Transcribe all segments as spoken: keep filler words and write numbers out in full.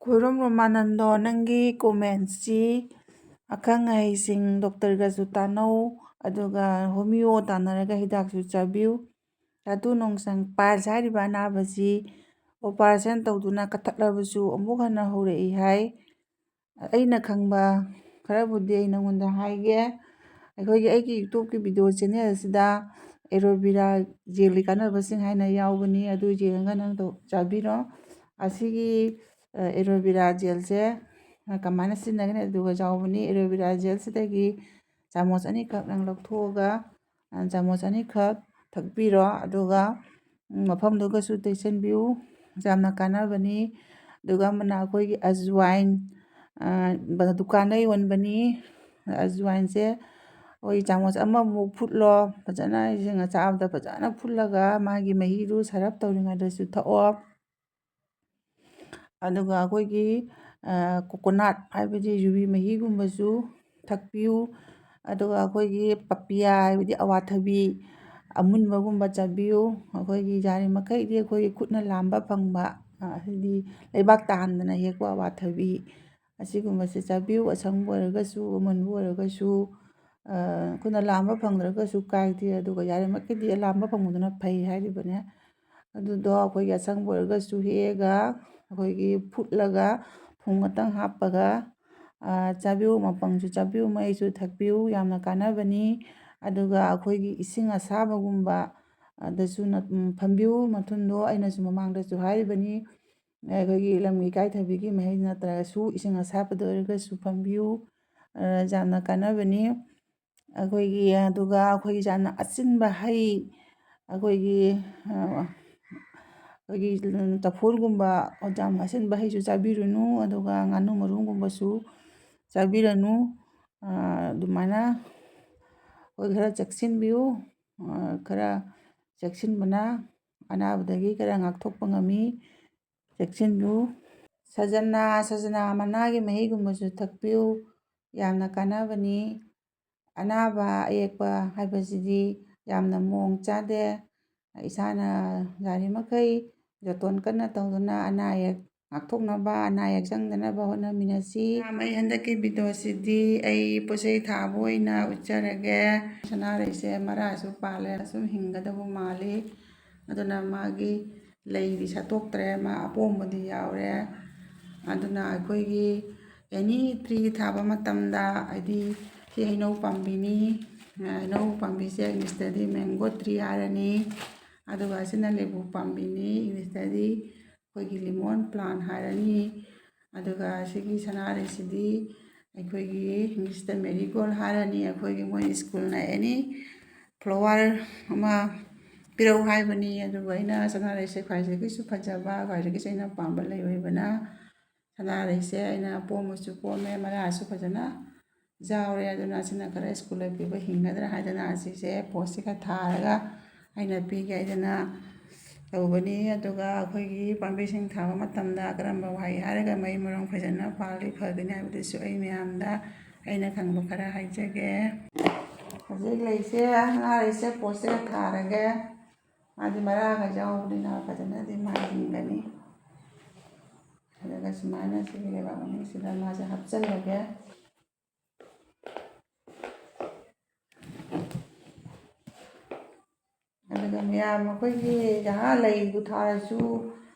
ꯈꯨꯔꯨꯝ ꯔꯣꯃꯥꯅꯟꯗꯣ, ꯅꯪꯒꯤ commentsꯁꯤ ꯑꯈꯪ ꯑꯍꯩꯁꯤꯡ doctorꯒꯁꯨ ꯇꯥꯟꯅꯧ, ꯑꯗꯨꯒ ꯍꯣꯃꯤꯌꯣ ꯇꯥꯟꯅꯔꯒ ꯍꯤꯗꯥꯛꯁꯨ ꯆꯥꯕꯤꯌꯨ꯫ ꯙꯥꯇꯨ ꯅꯣꯡꯆꯪ piles ꯍꯥꯏꯔꯤꯕ ꯑꯅꯥꯕꯁꯤ operation ꯇꯧꯗꯨꯅ ꯀꯛꯊꯠꯂꯕꯁꯨ ꯑꯃꯨꯛ ꯍꯟꯅ ꯍꯧꯔꯛꯏ ꯍꯥꯏ꯫ ꯑꯩꯅ ꯈꯪꯕ ꯈꯔꯕꯨꯗꯤ ꯑꯩ ꯅꯉꯣꯟꯗ ꯍꯥꯏꯒꯦ꯫ ꯑꯩꯈꯣꯏꯒꯤ ꯑꯩꯒꯤ YouTubeꯀꯤ video channelꯁꯤꯗ aloe vera gelꯒꯤ ꯀꯥꯟꯅꯕꯁꯤꯡ ꯍꯥꯏꯅ ꯌꯥꯎꯕꯅꯤ, ꯑꯗꯨ ꯌꯦꯡꯉꯒ ꯅꯪ ꯇꯧ-, ꯆꯥꯕꯤꯔꯣ꯫ ꯑꯁꯤꯒꯤ, ꯑ, aloe vera gelꯁꯦ, ꯑ, ꯀꯃꯥꯏꯅ ꯁꯤꯖꯤꯟꯅꯒꯅꯤ? ꯑꯗꯨꯒ ꯌꯥꯎꯕꯅꯤ꯫ Aloe vera gelꯁꯤꯗꯒꯤ ꯆꯥꯃꯁ ꯑꯅꯤꯈꯛ ꯅꯪ ꯂꯧꯊꯣꯛꯑꯒ, ꯑ, ꯆꯥꯃꯁ ꯑꯅꯤꯈꯛ ꯊꯛꯄꯤꯔꯣ꯫ ꯑꯗꯨꯒ, ꯎꯝ, ꯃꯐꯝꯗꯨꯒꯁꯨ ꯇꯩꯁꯟꯕꯤꯌꯨ꯫ ꯌꯥꯝꯅ ꯀꯥꯟꯅꯕꯅꯤ꯫ ꯑꯗꯨꯒ ꯑꯃꯅ ꯑꯩꯈꯣꯏꯒꯤ ꯑꯖꯋꯥꯏꯟ, ꯑ, ꯕ-, ꯗꯨꯀꯥꯟꯗ ꯌꯣꯟꯕꯅꯤ꯫ ꯑꯖꯋꯥꯏꯟꯁꯦ ꯑꯩꯈꯣꯏ ꯆꯥꯃꯁ ꯑꯃꯃꯨꯛ ꯐꯨꯠꯂꯣ꯫ ꯐꯖꯅ ꯏꯁꯤꯡ ꯑꯁꯥꯕꯗ ꯐꯖꯅ ꯐꯨꯠꯂꯒ ꯃꯥꯒꯤ ꯃꯍꯤꯗꯨ ꯁꯔꯞ ꯇꯧꯔꯤꯉꯩꯗꯁꯨ ꯊꯛꯑꯣ꯫ ꯑꯗꯨꯒ ꯑꯩꯈꯣꯏꯒꯤ, ꯑ, coconut ꯍꯥꯏꯕꯗꯤ ꯌꯨꯕꯤ ꯃꯍꯤꯒꯨꯝꯕꯁꯨ ꯊꯛꯄꯤꯌꯨ꯫ ꯑꯗꯨꯒ ꯑꯩꯈꯣꯏꯒꯤ ꯄꯄꯤꯌꯥ ꯍꯥꯏꯕꯗꯤ ꯑꯋꯥꯊꯕꯤ ꯑꯃꯨꯟꯕꯒꯨꯝꯕ ꯆꯥꯕꯤꯌꯨ꯫ ꯑꯩꯈꯣꯏꯒꯤ ꯌꯥꯔꯤꯃꯈꯩꯗꯤ ꯑꯩꯈꯣꯏꯒꯤ ꯈꯨꯠꯅ ꯂꯥꯝꯕ ꯐꯪꯕ, ꯑ, ꯍꯥꯏꯗꯤ ꯂꯩꯕꯥꯛ ꯇꯥꯍꯟꯗꯅ ꯍꯦꯛꯄ ꯑꯋꯥꯊꯕꯤ ꯑꯁꯤꯒꯨꯝꯕꯁꯦ ꯆꯥꯕꯤꯌꯨ꯫ ꯑꯁꯪꯕ ꯑꯣꯏꯔꯒꯁꯨ, ꯑꯃꯨꯟꯕ ꯑꯣꯏꯔꯒꯁꯨ, ꯑ, ꯑꯩꯈꯣꯏꯅ ꯂꯥꯝꯕ ꯐꯪꯗ꯭ꯔꯒꯁꯨ ꯀꯥꯏꯗꯦ, ꯑꯗꯨꯒ ꯌꯥꯔꯤꯃꯈꯩꯗꯤ ꯂꯥꯝꯕ ꯐꯪꯕꯗꯨꯅ ꯐꯩ ꯍꯥꯏꯔꯤꯕꯅꯦ꯫ ꯑꯗꯨꯗꯣ ꯑꯩꯈꯣꯏꯒꯤ ꯑꯁꯪꯕ ꯑꯣꯏꯔꯒꯁꯨ ꯍꯦꯛꯑꯒ, ꯑꯩꯈꯣꯏꯒꯤ ꯐꯨꯠꯂꯒ, ꯊꯨꯝ ꯈꯛꯇꯪ ꯍꯥꯞꯄꯒ, ꯑ, ꯆꯥꯕꯤꯌꯨ꯫ ꯃꯄꯪꯁꯨ ꯆꯥꯕꯤꯌꯨ, ꯃꯍꯤꯁꯨ ꯊꯛꯄꯤꯌꯨ, ꯌꯥꯝꯅ ꯀꯥꯟꯅꯕꯅꯤ꯫ ꯑꯗꯨꯒ ꯑꯩꯈꯣꯏꯒꯤ ꯏꯁꯤꯡ ꯑꯁꯥꯕꯒꯨꯝꯕ, ꯑꯗꯁꯨ ꯅ-, ꯎꯝ, ꯐꯝꯕꯤꯌꯨ꯫ ꯃꯊꯨꯝꯗꯣ ꯑꯩꯅꯁꯨ ꯃꯃꯥꯡꯗꯁꯨ ꯍꯥꯏꯔꯤꯕꯅꯤ, ꯑꯩꯈꯣꯏꯒꯤ ꯂꯝꯒꯤ ꯏꯀꯥꯏꯊꯕꯤꯒꯤ ꯃꯍꯤ ꯅꯠꯇ꯭ꯔꯒꯁꯨ ꯏꯁꯤꯡ ꯑꯁꯥꯕꯗ ꯑꯣꯏꯔꯒꯁꯨ ꯐꯝꯕꯤꯌꯨ꯫ ꯑ, ꯌꯥꯝꯅ ꯀꯥꯟꯅꯕꯅꯤ꯫ ꯑꯩꯈꯣꯏꯒꯤ, ꯑꯗꯨꯒ ꯑꯩꯈꯣꯏꯒꯤ ꯌꯥꯝꯅ ꯑꯁꯤꯟꯕ ꯍꯩ, ꯑꯩꯈꯣꯏꯒꯤ, ꯑ, ꯑꯩꯈꯣꯏꯒꯤ, ꯎꯝ, ꯆꯐꯨꯜꯒꯨꯝꯕ, ꯌꯥꯝ ꯑꯁꯤꯟꯕ ꯍꯩꯁꯨ ꯆꯥꯕꯤꯔꯨꯅꯨ, ꯑꯗꯨꯒ ꯉꯥꯅꯨ ꯃꯔꯨꯝꯒꯨꯝꯕꯁꯨ ꯆꯥꯕꯤꯔꯅꯨ꯫ ꯑ, ꯑꯗꯨꯃꯥꯏꯅ ꯑꯩꯈꯣꯏ ꯈꯔ ꯆꯦꯛꯁꯤꯟꯕꯤꯌꯨ꯫ ꯑ, ꯈꯔ ꯆꯦꯛꯁꯤꯟꯕꯅ ꯑꯅꯥꯕꯗꯒꯤ ꯈꯔ ꯉꯥꯛꯊꯣꯛꯄ ꯉꯝꯃꯤ꯫ ꯆꯦꯛꯁꯤꯟꯕꯤꯌꯨ꯫ ꯁꯖꯅꯥ, ꯁꯖꯅꯥ ꯃꯅꯥꯒꯤ ꯃꯍꯤꯒꯨꯝꯕꯁꯨ ꯊꯛꯄꯤꯌꯨ, ꯌꯥꯝꯅ ꯀꯥꯟꯅꯕꯅꯤ꯫ ꯑꯅꯥꯕ ꯑꯌꯦꯛꯄ ꯍꯥꯏꯕꯁꯤꯗꯤ ꯌꯥꯝꯅ ꯃꯑꯣꯡ ꯆꯥꯗꯦ꯫ ꯏꯁꯥꯅ ꯌꯥꯔꯤꯃꯈꯩ ꯖꯣꯇꯣꯟ ꯀꯟꯅ ꯇꯧꯗꯨꯅ ꯑꯅꯥ ꯑꯌꯦꯛ ꯉꯥꯛꯊꯣꯛꯅꯕ, ꯑꯅꯥ ꯑꯌꯦꯛ ꯆꯪꯗꯅꯕ ꯍꯣꯠꯅꯃꯤꯟꯅꯁꯤ꯫ ꯃꯌꯥꯝ, ꯑꯩ ꯍꯟꯗꯛꯀꯤ ꯚꯤꯗꯤꯑꯣꯁꯤꯗꯤ ꯑꯩ ꯄꯣꯠ ꯆꯩ ꯊꯥꯕ ꯑꯣꯏꯅ ꯎꯠꯆꯔꯒꯦ꯫ ꯁꯅꯥꯔꯩꯁꯦ ꯃꯔꯥꯁꯨ ꯄꯥꯜꯂꯦ, ꯁꯨꯝ ꯍꯤꯡꯒꯗꯕ ꯃꯥꯜꯂꯤ꯫ ꯑꯗꯨꯅ ꯃꯥꯒꯤ ꯂꯩꯗꯤ ꯁꯥꯠꯇꯣꯛꯇ꯭ꯔꯦ, ꯃꯥ ꯑꯄꯣꯝꯕꯗꯤ ꯌꯥꯎꯔꯦ꯫ ꯑꯗꯨꯅ ꯑꯩꯈꯣꯏꯒꯤ ꯑꯦꯅꯤ ꯇ꯭ꯔꯤ ꯊꯥꯕ ꯃꯇꯝꯗ, ꯍꯥꯏꯗꯤ ꯁꯤ ꯍꯩꯅꯧ ꯄꯥꯝꯕꯤꯅꯤ, ꯍꯩꯅꯧ ꯄꯥꯝꯕꯤꯁꯦ ꯏꯪꯂꯤꯁꯇꯗꯤ ꯃꯦꯡꯒꯣ ꯇ꯭ꯔꯤ ꯍꯥꯏꯔꯅꯤ꯫ ꯑꯗꯨꯒ ꯑꯁꯤꯅ ꯂꯦꯕꯨ ꯄꯥꯝꯕꯤꯅꯤ, ꯏꯪꯂꯤꯁꯇꯗꯤ ꯑꯩꯈꯣꯏꯒꯤ ꯂꯤꯃꯣꯟ ꯄ꯭ꯂꯥꯟ ꯍꯥꯏꯔꯅꯤ꯫ ꯑꯗꯨꯒ ꯁꯤꯒꯤ ꯁꯅꯥꯔꯩꯁꯤꯗꯤ ꯑꯩꯈꯣꯏꯒꯤ ꯏꯪꯂꯤꯁꯇ ꯃꯦꯔꯤꯒꯣꯜ ꯍꯥꯏꯔꯅꯤ꯫ ꯑꯩꯈꯣꯏꯒꯤ ꯃꯣꯏ ꯁ꯭ꯀꯨꯜꯅ ꯑꯦꯅꯤ ꯐ꯭ꯂꯥꯋꯔ ꯑꯃ ꯄꯤꯔꯛꯎ ꯍꯥꯏꯕꯅꯤ꯫ ꯑꯗꯨꯕꯨ ꯑꯩꯅ ꯁꯅꯥꯔꯩꯁꯦ ꯈ꯭ꯋꯥꯏꯗꯒꯤꯁꯨ ꯐꯖꯕ, ꯈ꯭ꯋꯥꯏꯗꯒꯤꯁꯨ ꯑꯩꯅ ꯄꯥꯝꯕ ꯂꯩ ꯑꯣꯏꯕꯅ, ꯁꯅꯥꯔꯩꯁꯦ ꯑꯩꯅ ꯄꯣꯝꯃꯁꯨ ꯄꯣꯝꯃꯦ, ꯃꯔꯥꯁꯨ ꯐꯖꯅ ꯌꯥꯎꯔꯦ꯫ ꯑꯗꯨꯅ ꯑꯁꯤꯅ ꯈꯔ ꯁ꯭ꯀꯨꯜ ꯂꯩꯕꯤꯕ ꯍꯤꯡꯒꯗ꯭ꯔꯥ ꯍꯥꯏꯗꯅ ꯑꯁꯤꯁꯦ ꯄꯣꯠꯁꯤꯒ ꯊꯥꯔꯒ ꯑꯩꯅ ꯄꯤꯒꯦ ꯍꯥꯏꯗꯅ ꯇꯧꯕꯅꯤ꯫ ꯑꯗꯨꯒ ꯑꯩꯈꯣꯏꯒꯤ ꯄꯥꯝꯕꯤꯁꯤꯡ ꯊꯥꯕ ꯃꯇꯝꯗ ꯀꯔꯝꯕ ꯋꯥꯍꯩ ꯍꯥꯏꯔꯒ ꯃꯍꯩ ꯃꯔꯣꯡ ꯐꯖꯅ ꯄꯥꯜꯂꯤ ꯐꯒꯅꯤ ꯍꯥꯏꯕꯗꯨꯁꯨ ꯑꯩ ꯃꯌꯥꯝꯗ ꯑꯩꯅ ꯈꯪꯕ ꯈꯔ ꯍꯥꯏꯖꯒꯦ꯫ ꯍꯧꯖꯤꯛ ꯂꯩꯁꯦ, ꯁꯅꯥꯔꯩꯁꯦ ꯄꯣꯠꯁꯤꯒ ꯊꯥꯔꯒꯦ꯫ ꯃꯥꯗꯤ ꯃꯔꯥꯒ ꯌꯥꯎꯕꯅꯤꯅ ꯐꯖꯅꯗꯤ ꯃꯥ ꯍꯤꯡꯒꯅꯤ꯫ ꯑꯗꯨꯒ ꯁꯨꯃꯥꯏꯅ ꯁꯤꯒꯤ ꯂꯩꯕꯥꯛ ꯃꯅꯨꯡꯁꯤꯗ ꯃꯥꯁꯦ ꯍꯥꯞꯆꯤꯜꯂꯒꯦ꯫ ꯑꯗꯨꯒ ꯃꯌꯥꯝ ꯑꯩꯈꯣꯏꯒꯤ ꯖꯍꯥ ꯂꯩꯕꯨ ꯊꯥꯔꯁꯨ,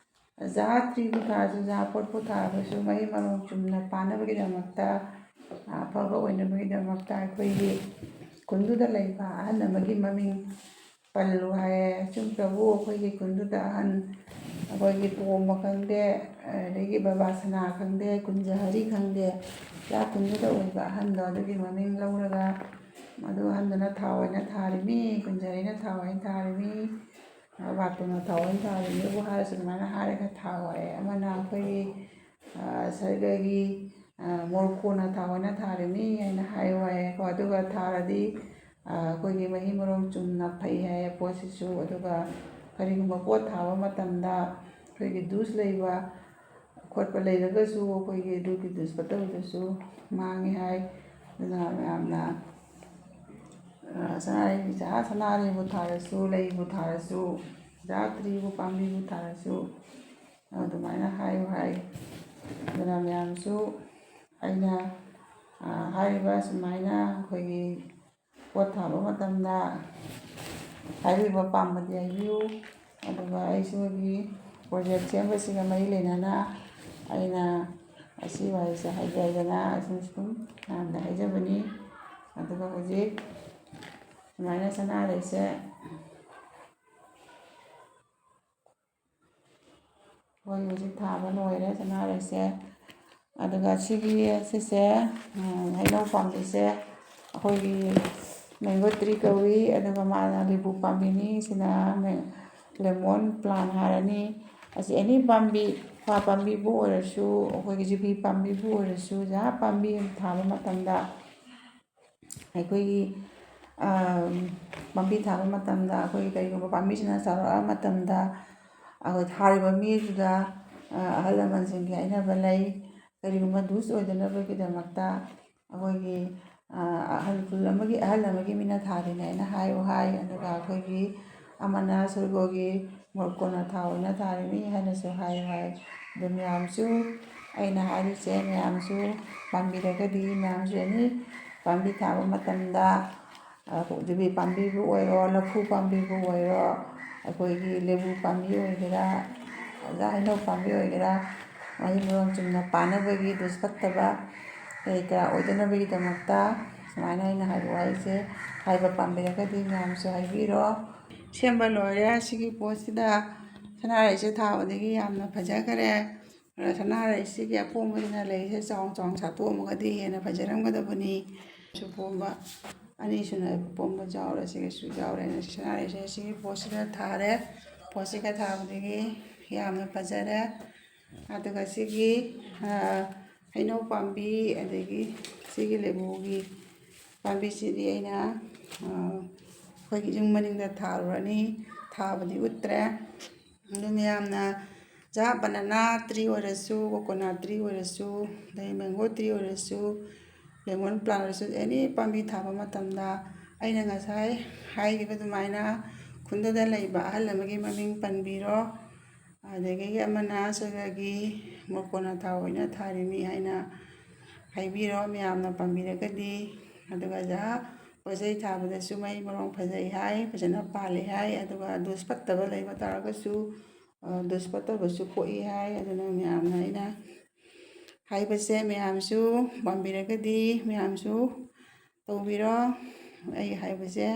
ꯖꯍꯥ ꯇ꯭ꯔꯤꯕꯨ ꯊꯥꯔꯁꯨ, ꯖꯍꯥ ꯄꯣꯠꯄꯨ ꯊꯥꯔꯕꯁꯨ, ꯃꯍꯩ ꯃꯔꯣꯡ ꯆꯨꯝꯅ ꯄꯥꯟꯅꯕꯒꯤꯗꯃꯛꯇ, ꯑꯐꯕ ꯑꯣꯏꯅꯕꯒꯤꯗꯃꯛꯇ ꯑꯩꯈꯣꯏꯒꯤ ꯈꯨꯟꯗꯨꯗ ꯂꯩꯕ ꯑꯍꯜ ꯑꯃꯒꯤ ꯃꯃꯤꯡ ꯄꯜꯂꯨ ꯍꯥꯏꯌꯦ꯫ ꯑꯆꯨꯝ ꯄ꯭ꯔꯚꯨ, ꯑꯩꯈꯣꯏꯒꯤ ꯈꯨꯟꯗꯨꯗ ꯑꯍꯟ, ꯑꯩꯈꯣꯏꯒꯤ ꯇꯣꯝꯕ ꯈꯪꯗꯦ, ꯑꯗꯒꯤ ꯕꯕꯥ ꯁꯅꯥ ꯈꯪꯗꯦ, ꯀꯨꯟꯖꯍꯔꯤ ꯈꯪꯗꯦ, ꯖꯍꯥ ꯈꯨꯟꯗꯨꯗ ꯑꯣꯏꯕ ꯑꯍꯟꯗꯣ, ꯑꯗꯨꯒꯤ ꯃꯃꯤꯡ ꯂꯧꯔꯒ, "ꯃꯗꯨ ꯑꯍꯟꯗꯨꯅ ꯊꯥꯎ ꯑꯣꯏꯅ ꯊꯥꯔꯤꯃꯤ, ꯀꯨꯟꯖꯍꯔꯤꯅ ꯊꯥꯎ ꯑꯣꯏꯅ ꯊꯥꯔꯤꯃꯤ, ꯕꯕꯥꯇꯣꯟꯅ ꯊꯥꯎ ꯑꯣꯏꯅ ꯊꯥꯔꯤꯃꯤꯕꯨ" ꯍꯥꯏꯔꯁꯨ ꯑꯗꯨꯃꯥꯏꯅ ꯍꯥꯏꯔꯒ ꯊꯥꯎ ꯍꯥꯏꯌꯦ꯫ ꯑꯃꯅ ꯑꯩꯈꯣꯏꯒꯤ, ꯑ, ꯁꯔꯒꯒꯤ, ꯑ, ꯃꯣꯔꯣꯀꯣꯅ ꯊꯥꯎ ꯑꯣꯏꯅ ꯊꯥꯔꯤꯃꯤ ꯍꯥꯏꯅ ꯍꯥꯏꯌꯨ ꯍꯥꯏꯌꯦꯀꯣ꯫ ꯑꯗꯨꯒ ꯊꯥꯔꯗꯤ, ꯑ, ꯑꯩꯈꯣꯏꯒꯤ ꯃꯍꯩ ꯃꯔꯣꯡ ꯆꯨꯝꯅ ꯐꯩ ꯍꯥꯏꯌꯦ ꯄꯣꯠꯁꯤꯁꯨ꯫ ꯑꯗꯨꯒ ꯀꯔꯤꯒꯨꯝꯕ ꯄꯣꯠ ꯊꯥꯕ ꯃꯇꯝꯗ ꯑꯩꯈꯣꯏꯒꯤ ꯗꯨꯁ ꯂꯩꯕ ꯈꯣꯠꯄ ꯂꯩꯔꯒꯁꯨ ꯑꯩꯈꯣꯏꯒꯤ ꯑꯗꯨꯒꯤ ꯗꯨꯁ ꯐꯠꯇꯕꯗꯨꯁꯨ ꯃꯥꯡꯉꯤ ꯍꯥꯏ꯫ ꯑꯗꯨꯅ ꯃꯌꯥꯝꯅ, ꯑ, ꯁꯅꯥꯔꯩ, ꯖꯍꯥ ꯁꯅꯥꯔꯩꯕꯨ ꯊꯥꯔꯁꯨ, ꯂꯩꯕꯨ ꯊꯥꯔꯁꯨ, ꯖꯍꯥ ꯇ꯭ꯔꯤꯕꯨ, ꯄꯥꯝꯕꯤꯕꯨ ꯊꯥꯔꯁꯨ, ꯑꯗꯨꯃꯥꯏꯅ ꯍꯥꯏꯌꯨ ꯍꯥꯏ꯫ ꯑꯗꯨꯅ ꯃꯌꯥꯝꯁꯨ ꯑꯩꯅ, ꯑ, ꯍꯥꯏꯔꯤꯕ ꯁꯨꯃꯥꯏꯅ ꯑꯩꯈꯣꯏꯒꯤ ꯄꯣꯠ ꯊꯥꯕ ꯃꯇꯝꯗ ꯍꯥꯏꯕꯤꯕ ꯄꯥꯝꯕꯗꯤ ꯍꯥꯏꯕꯤꯌꯨ꯫ ꯑꯗꯨꯒ ꯑꯩꯁꯤꯒꯤ project ꯁꯦꯝꯕꯁꯤꯒ ꯃꯔꯤ ꯂꯩꯅꯅ ꯑꯩꯅ ꯑꯁꯤ ꯋꯥꯍꯩꯁꯦ ꯍꯥꯏꯖꯗꯅ ꯑꯁꯨꯝ ꯁꯨꯝ ꯃꯌꯥꯝꯗ ꯍꯥꯏꯖꯕꯅꯤ꯫ ꯑꯗꯨꯒ ꯍꯧꯖꯤꯛ ꯁꯨꯃꯥꯏꯅ ꯁꯅꯥꯔꯩꯁꯦ ꯑꯩꯈꯣꯏ ꯍꯧꯖꯤꯛ ꯊꯥꯕ ꯂꯣꯏꯔꯦ ꯁꯅꯥꯔꯩꯁꯦ꯫ ꯑꯗꯨꯒ ꯁꯤꯒꯤ, ꯁꯤꯁꯦ, ꯎꯝ, ꯍꯩꯅꯧ ꯄꯥꯝꯕꯤꯁꯦ ꯑꯩꯈꯣꯏꯒꯤ mango tree ꯀꯧꯏ꯫ ꯑꯗꯨꯒ ꯃꯥꯅ ꯂꯦꯕꯨ ꯄꯥꯝꯕꯤꯅꯤ꯫ ꯁꯤꯅ ꯃꯦ-, lemon plant ꯍꯥꯏꯔꯅꯤ꯫ ꯑꯁꯤ any ꯄꯥꯝꯕꯤ, ꯀ꯭ꯋꯥ ꯄꯥꯝꯕꯤꯕꯨ ꯑꯣꯏꯔꯁꯨ, ꯑꯩꯈꯣꯏꯒꯤ ꯌꯨꯕꯤ ꯄꯥꯝꯕꯤꯕꯨ ꯑꯣꯏꯔꯁꯨ, ꯖꯥ ꯄꯥꯝꯕꯤ ꯑꯃ ꯊꯥꯕ ꯃꯇꯝꯗ ꯑꯩꯈꯣꯏꯒꯤ, ꯑ, ꯄꯥꯝꯕꯤ ꯊꯥꯕ ꯃꯇꯝꯗ ꯑꯩꯈꯣꯏꯒꯤ ꯀꯔꯤꯒꯨꯝꯕ ꯄꯥꯝꯕꯤꯁꯤꯅ ꯆꯥꯎꯔꯛꯑ ꯃꯇꯝꯗ ꯑꯩꯈꯣꯏ ꯊꯥꯔꯤꯕ ꯃꯤ ꯑꯗꯨꯗ, ꯑ, ꯑꯍꯜ ꯂꯃꯟꯁꯤꯡꯒꯤ ꯍꯥꯏꯅꯕ ꯂꯩ꯫ ꯀꯔꯤꯒꯨꯝꯕ ꯗꯨꯁ ꯑꯣꯏꯗꯅꯕꯒꯤꯗꯃꯛꯇ ꯑꯩꯈꯣꯏꯒꯤ, ꯑ, ꯑꯍꯜ, ꯈꯨꯜ ꯑꯃꯒꯤ ꯑꯍꯜ ꯑꯃꯒꯤ ꯃꯤꯅ ꯊꯥꯔꯤꯅꯦ ꯍꯥꯏꯅ ꯍꯥꯏꯌꯨ ꯍꯥꯏ꯫ ꯑꯗꯨꯒ ꯑꯩꯈꯣꯏꯒꯤ ꯑꯃꯅ ꯁꯣꯔꯒꯣꯒꯤ ꯃꯣꯔꯣꯛ ꯀꯣꯟꯅ ꯊꯥꯎ ꯑꯣꯏꯅ ꯊꯥꯔꯤꯅꯤ ꯍꯥꯏꯅꯁꯨ ꯍꯥꯏꯌꯨ ꯍꯥꯏ꯫ ꯑꯗꯨ ꯃꯌꯥꯝꯁꯨ, ꯑꯩꯅ ꯍꯥꯏꯔꯤꯁꯦ ꯃꯌꯥꯝꯁꯨ ꯄꯥꯝꯕꯤꯔꯒꯗꯤ ꯃꯌꯥꯝꯁꯨ ꯑꯦꯅꯤ ꯄꯥꯝꯕꯤ ꯊꯥꯕ ꯃꯇꯝꯗ, ꯑ, ꯌꯨꯕꯤ ꯄꯥꯝꯕꯤꯕꯨ ꯑꯣꯏꯔꯣ, ꯂꯐꯨ ꯄꯥꯝꯕꯤꯕꯨ ꯑꯣꯏꯔꯣ, ꯑꯩꯈꯣꯏꯒꯤ ꯂꯦꯕꯨ ꯄꯥꯝꯕꯤ ꯑꯣꯏꯒꯦꯔꯥ, ꯑꯗ ꯍꯩꯅꯧ ꯄꯥꯝꯕꯤ ꯑꯣꯏꯒꯦꯔꯥ, ꯃꯍꯩ ꯃꯔꯣꯡ ꯆꯨꯝꯅ ꯄꯥꯟꯅꯕꯒꯤ, ꯗꯨꯁ ꯐꯠꯇꯕ ꯀꯔꯤ ꯀꯔꯥ ꯑꯣꯏꯗꯅꯕꯒꯤꯗꯃꯛꯇ ꯁꯨꯃꯥꯏꯅ ꯑꯩꯅ ꯍꯥꯏꯕ ꯋꯥꯍꯩꯁꯦ ꯍꯥꯏꯕ ꯄꯥꯝꯕꯤꯔꯒꯗꯤ ꯃꯌꯥꯝꯁꯨ ꯍꯥꯏꯕꯤꯔꯣ꯫ ꯁꯦꯝꯕ ꯂꯣꯏꯔꯦ꯫ ꯁꯤꯒꯤ ꯄꯣꯠꯁꯤꯗ ꯁꯅꯥꯔꯩꯁꯦ ꯊꯥꯕꯗꯒꯤ ꯌꯥꯝꯅ ꯐꯖꯈꯔꯦ꯫ ꯑꯗ ꯁꯅꯥꯔꯩꯁꯤꯒꯤ ꯑꯄꯣꯝꯕꯁꯤꯅ ꯂꯩꯁꯦ ꯆꯥꯎ ꯆꯥꯎꯅ ꯁꯥꯠꯇꯣꯛꯑꯝꯃꯒꯗꯤ ꯍꯦꯟꯅ ꯐꯖꯔꯝꯒꯗꯕꯅꯤ꯫ ꯁꯨ ꯄꯣꯝꯕ, ꯑꯅꯤꯁꯨꯅ ꯄꯣꯝꯕ ꯌꯥꯎꯔꯦ, ꯁꯤꯒꯁꯨ ꯌꯥꯎꯔꯦ꯫ ꯑꯩꯅ ꯁꯅꯥꯔꯩꯁꯦ ꯁꯤꯒꯤ ꯄꯣꯠꯁꯤꯗ ꯊꯥꯔꯦ꯫ ꯄꯣꯠꯁꯤꯒ ꯊꯥꯕꯗꯒꯤ ꯌꯥꯝꯅ ꯐꯖꯔꯦ꯫ ꯑꯗꯨꯒ ꯁꯤꯒꯤ, ꯑ, ꯍꯩꯅꯧ ꯄꯥꯝꯕꯤ, ꯑꯗꯒꯤ ꯁꯤꯒꯤ ꯂꯦꯕꯨꯒꯤ ꯄꯥꯝꯕꯤꯁꯤꯗꯤ ꯑꯩꯅ, ꯑ, ꯑꯩꯈꯣꯏꯒꯤ ꯌꯨꯝ ꯃꯅꯤꯡꯗ ꯊꯥꯔꯨꯔꯅꯤ, ꯊꯥꯕꯗꯤ ꯎꯠꯇ꯭ꯔꯦ꯫ ꯑꯗꯨ ꯃꯌꯥꯝꯅ ꯖꯥ banana tree ꯑꯣꯏꯔꯁꯨ, coconut tree ꯑꯣꯏꯔꯁꯨ, ꯑꯗꯩ mango tree ꯑꯣꯏꯔꯁꯨ, lemon plant ꯑꯣꯏꯔꯁꯨ, any ꯄꯥꯝꯕꯤ ꯊꯥꯕ ꯃꯇꯝꯗ ꯑꯩꯅ ꯉꯁꯥꯏ ꯍꯥꯏꯈꯤꯕ ꯑꯗꯨꯃꯥꯏꯅ ꯈꯨꯟꯗꯗ ꯂꯩꯕ ꯑꯍꯜ ꯑꯃꯒꯤ ꯃꯃꯤꯡ ꯄꯟꯕꯤꯔꯣ꯫ ꯑꯗꯒꯤ ꯑꯃꯅ ꯁꯒꯒꯤ ꯃꯣꯔꯣꯛ ꯀꯣꯟꯅ ꯊꯥꯎ ꯑꯣꯏꯅ ꯊꯥꯔꯤꯃꯤ ꯍꯥꯏꯅ ꯍꯥꯏꯕꯤꯔꯣ ꯃꯌꯥꯝꯅ ꯄꯥꯝꯕꯤꯔꯒꯗꯤ꯫ ꯑꯗꯨꯒ ꯖꯥ ꯄꯣꯠ ꯆꯩ ꯊꯥꯕꯗꯁꯨ ꯃꯍꯩ ꯃꯔꯣꯡ ꯐꯖꯩ ꯍꯥꯏ, ꯐꯖꯅ ꯄꯥꯜꯂꯤ ꯍꯥꯏ꯫ ꯑꯗꯨꯒ ꯗꯣꯁ ꯐꯠꯇꯕ ꯂꯩꯕ ꯇꯥꯔꯒꯁꯨ, ꯑ, ꯗꯣꯁ ꯐꯠꯇꯕꯁꯨ ꯀꯣꯛꯏ ꯍꯥꯏ꯫ ꯑꯗꯨꯅ ꯃꯌꯥꯝꯅ ꯑꯩꯅ ꯍꯥꯏꯕꯁꯦ ꯃꯌꯥꯝꯁꯨ ꯄꯥꯝꯕꯤꯔꯒꯗꯤ ꯃꯌꯥꯝꯁꯨ ꯇꯧꯕꯤꯔꯣ꯫ ꯑꯩ ꯍꯥꯏꯕꯁꯦ